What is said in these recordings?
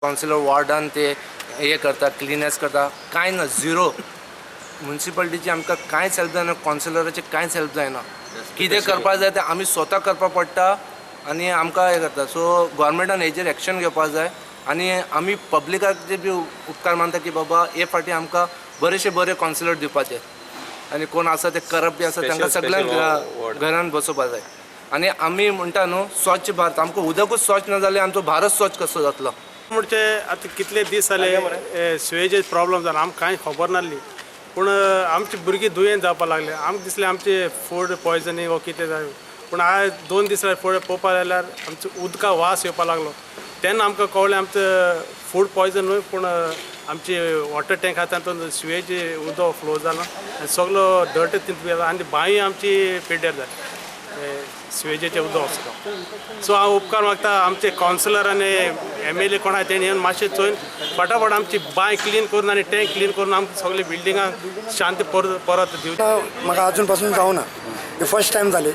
Councillor वॉर्डान ते हे करता, क्लिनस करता, कांय ना, झिरो. मुन्सिपालिटीची आमकां कांयच हेल्प जायना, कावन्सिलराचे कांयच हेल्प जायना. कितें करपाक जाय तें आमी स्वता करपाक पडटा आनी आमकां हें करता. सो गोवोरमेंटान हेजेर एक्शन घेवपाक जाय आनी आमी पब्लिकाचे बी उपकार मानता की बाबा हे फावटी आमकां बरेशे बरे कावन्सिलर दिवपाचे आनी कोण आसा ते करप्ट बी आसा तांकां सगळ्यांक घरान बसोवपाक जाय. आनी आमी म्हणटा न्हू स्वच्छ भारत, आमकां उदकूच स्वच्छ ना जाल्यार आमचो भारत स्वच्छ कसो जातलो? म्हणजे आतां कितले दीस जाले सिवेज प्रॉब्लम जाला, आमकां कांय खबर नासली. पूण आमची भुरगीं दुयेंत जावपाक लागले. आमकां दिसलें आमचे फूड पॉयजनींग वो कितें जाय, पूण आज 2 दीस जाले फुडें पळोवपाक जाल्यार आमचो उदका वास येवपाक लागलो. तेन्ना आमकां कळ्ळें आमचो फूड पॉयजन न्हय, पूण आमची वॉटर टँक आसा तातूंत सिवेज उदक फ्लो जाला आनी सगलो डर्ट तितूंत गेला आनी बांय आमची पिड्ड्यार जाली सिवेजेचें उदक आसा. सो हांव उपकार मागता आमचे कावन्सिलर आनी एमएलए कोण आहा तेणी येवन मातशें चोयन फटाफट आमची बांय क्लीन करून आनी टँक क्लीन करून आमकां सगळे बिल्डिंगांक शांती परत परत दिवची. म्हाका अजून पासून जावना, हे फर्स्ट टायम जाले.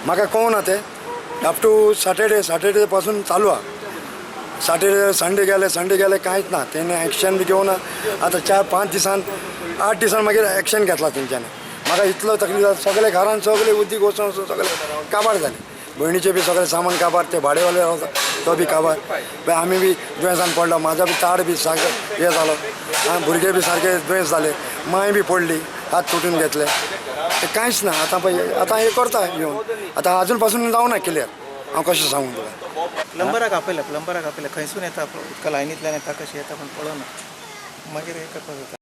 म्हाका कळना ते अप टू सॅटर्डे, सॅटर्डे पासून चालू आहा. सॅटर्डे, संडे गेले, संडे गेले, कांयच ना. तेणे एक्शन बी घेवना. आतां 4-5 दिसान, 8 दिसान मागीर एक्शन घेतला तेंच्यांनी. म्हाका इतलो तकलीफ जाता. सगळे घरान सगळे उदीक वचून वचून सगळे काबार जाले. भयणीचे बी सगळे सामान काबार. ते भाडेवाले रावता तो बी काबार. मागीर आमी बी दुयेंसान पडलो. म्हाजो बी ताड बी सारको हे जालो. भुरगे बी सारके दुयेंस जाले. मांय बी पडली, हात तुटून घेतले. ते कांयच ना. आतां पळय, आतां हे करता येवन. आतां अजून पासून जावना क्लियर. हांव कशें सांगू तुका? प्लंबराक आपयला, प्लंबराक आपयला. खंयसून येता उदका, लायनींतल्यान येता, कशें येता पण पळोवना. मागीर हें करपाक जाता.